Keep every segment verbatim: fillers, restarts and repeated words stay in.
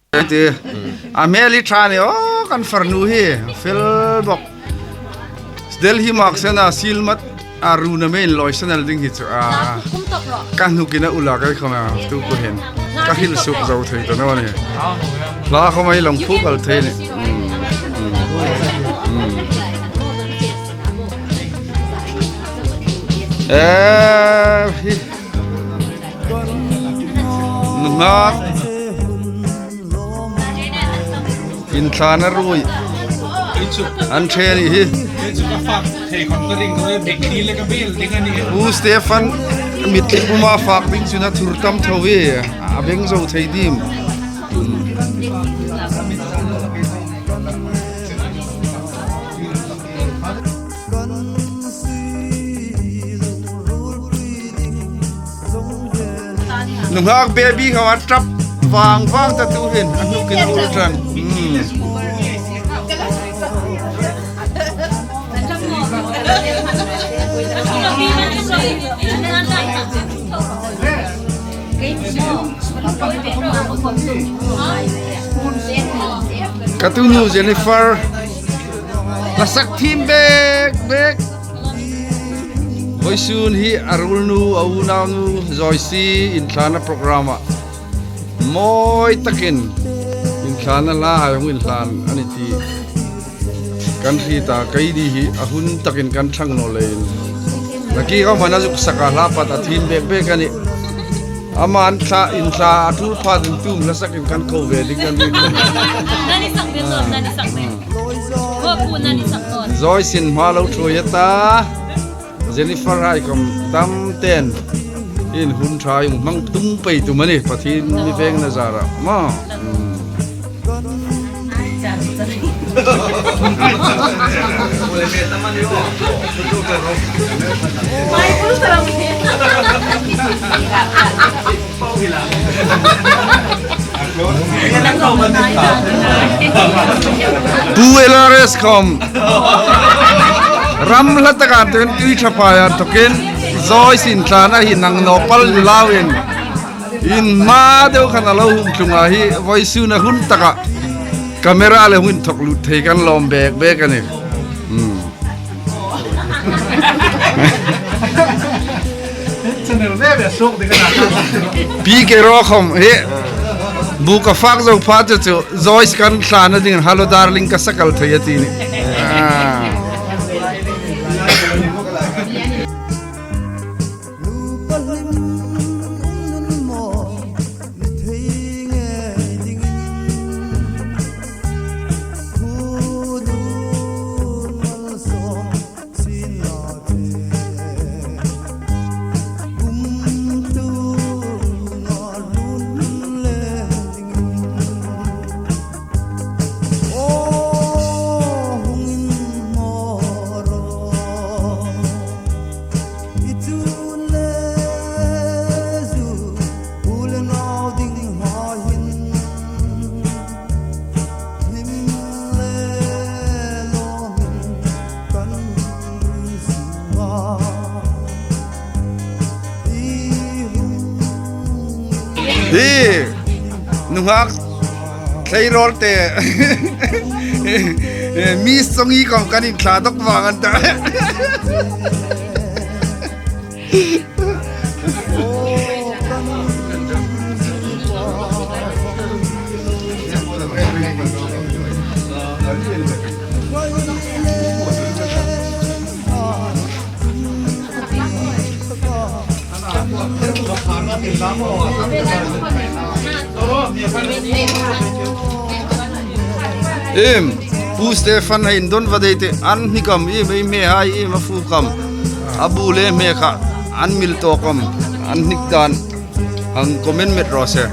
Ti. A hmel hi ṭha ni, aw, kan farnu hi. Fel bok. Delhi mak sena silmat a runa main loi sanal ding hi chu. A, ka hnukin a ula kai khawm a, tu ku hin. Ka hil suk zo thei ta naw ni. Hla khawm ei long phuk al thei ni. Mm, mm, mm. Eh, hi. Nunghak. Inthlana ruoi. An ṭhe ni hi. Pu Stephen mitthli puma fak ding chun a thur tam tho hi. A beng zo thei dim. Nunghak baby khawm a ṭap vang vang ta tu hin a hnukin a ul ṭan. Hmm. Ka tunu Jennifer, hla sak thiem bek bek. Vawisun hi a ruolnu, a unaunu Joyce inthlana program-a mawi takin inthlana hla hai hung inhlan a ni ti kan hriet a, keini hi a hun takin kan thlang naw leiin. Naki ka mana zuk saka hla pat a thiem bek bek a nih. Ama an thla, inthla a tul phatin tu am hla sakin kan ko ve ding kan ring. Nani sak ve naw, nani sak ve. Ko pu nani sak naw. Joyce-in hma lo ṭhuoi a ta. Jennifer hai khawm tam ten in hun ṭha hung hmang tum pei tum a nih, Pathien mi vengna zara. Ma. Pu L R S khawm ram hla taka tun tui ṭha phai a thawkin Joyce inthlana hi nang naw pal lauin, in hma deu khan a lo hung tlung a, hi vawisun a hun taka camera le hung inthawk lut thei kan lawm bek bek a nih. Hmm. Channel ve ve suok ding a na. Pi Kero khawm hi bu ka fak zo pha chu chu Joyce kan thlana ding, "Hello darling, ka sakal thei," a ti ni. Ah. Hi, nunghak tleirawl te. Miss Songi khawm kan inthla dawk vang an ta. Em, Pu Stephen hai indon va dei te, an hnik am, em, ei hme hai, em, a fuk am. A bu le hme kha, an mil tawk am, an hnik dan. Hang comment met raw se.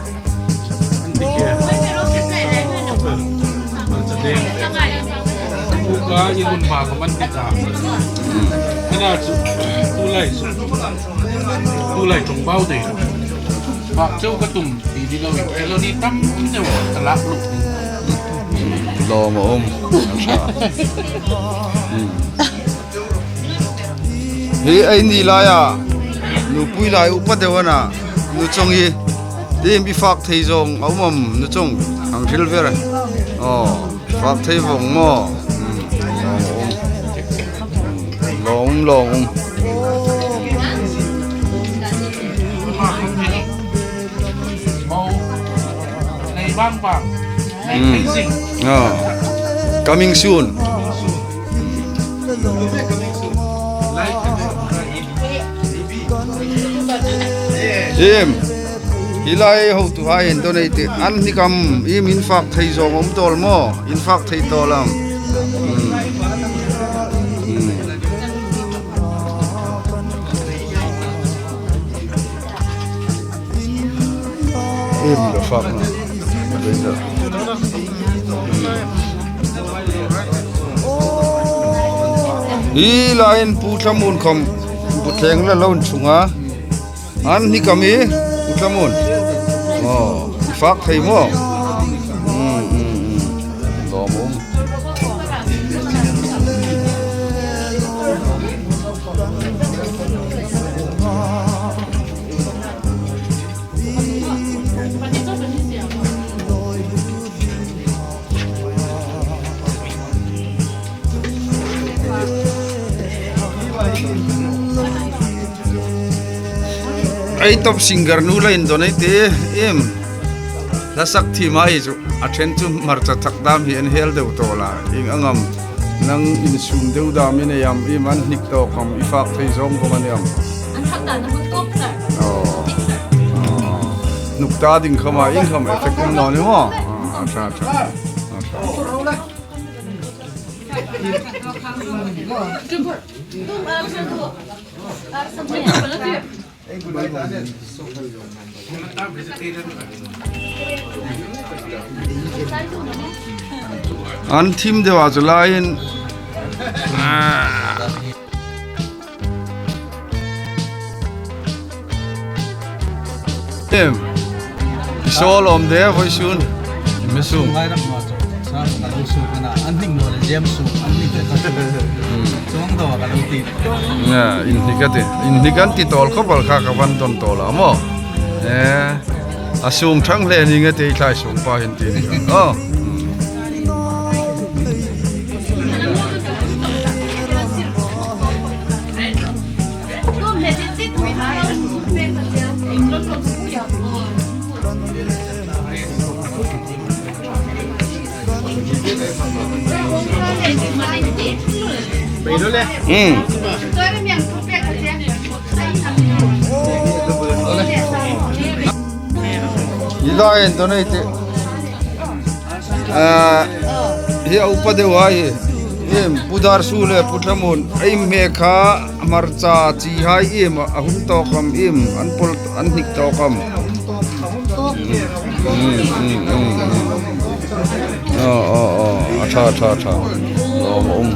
Ka i hun ba ka man ti ta. Ina chu, tu lai chu. Tu lai chung bau de. Ba chau ka tum ti di lo. Elo ni tam deu ka lak lu. Lo ma um. Hmm. Hi ei ni laia, nupui lai upa deu a na, nu chawng hi, Iem, i fak thei zawng a um am, nu chung? Hang hril ver. Aw, fak thei vawng maw? Hmm, lawm um. Hmm, lawm um, lawm um. Hmm. Aw. Coming soon. Iem, hi lai hotuhai hin donate an hnik am, iem, in fak thei zawng um tawl maw? In fak thei tawl am? Hmm. Hmm. Iem, ka fak na. Hi laiin Pu Thlamun khom bu thleng la lo inchung a. An hnik am, Pu Thlamun? Aw, fak thei maw? Hmm, hmm, hmm. Lawm um. Ei top singer nu la in donate ei, iem. Hla sak thiem ei chu. A ṭhen chu hmarcha thak dam hi an hel deu tawl a. Ieng ang am, nang insum deu dam i nei am, iem, an hnik tawk am, i fak thei zawng khom a ni am? An thak dan a hun tawp, sir. Aw. Aw. Hnuk ta ding khom a, ieng khom effect um naw ni maw? Aw, a ṭha, a ṭha. A ṭha. An thim deu a chu laiin. Ah. Em. Sawl awm de, vawisun. Mi sung. Ngai rak ma chu. Sa ka lo su ka na. An hnik naw le, James su. An hnik ka su. Hmm. Chuong deu ka lo ti. Nge, in hnik ka ti. In hnik an ti tawl khop el kha, ka van don tawl a maw. Eh. A sung thang hle ni nge, te thlai sung pa hin ti. Oh. Hmm. Hi lai en donate. Ah, hi a upa deu hai. Em, Pu Darsu le Pu Thlamun. Ei hme kha hmarcha chi hai, em, a hung tawk am, em, an pawl, an hnik tawk am. Mm, mm, mm, mm. Oh, oh, oh. A ṭha, ṭha, ṭha. Oh, um.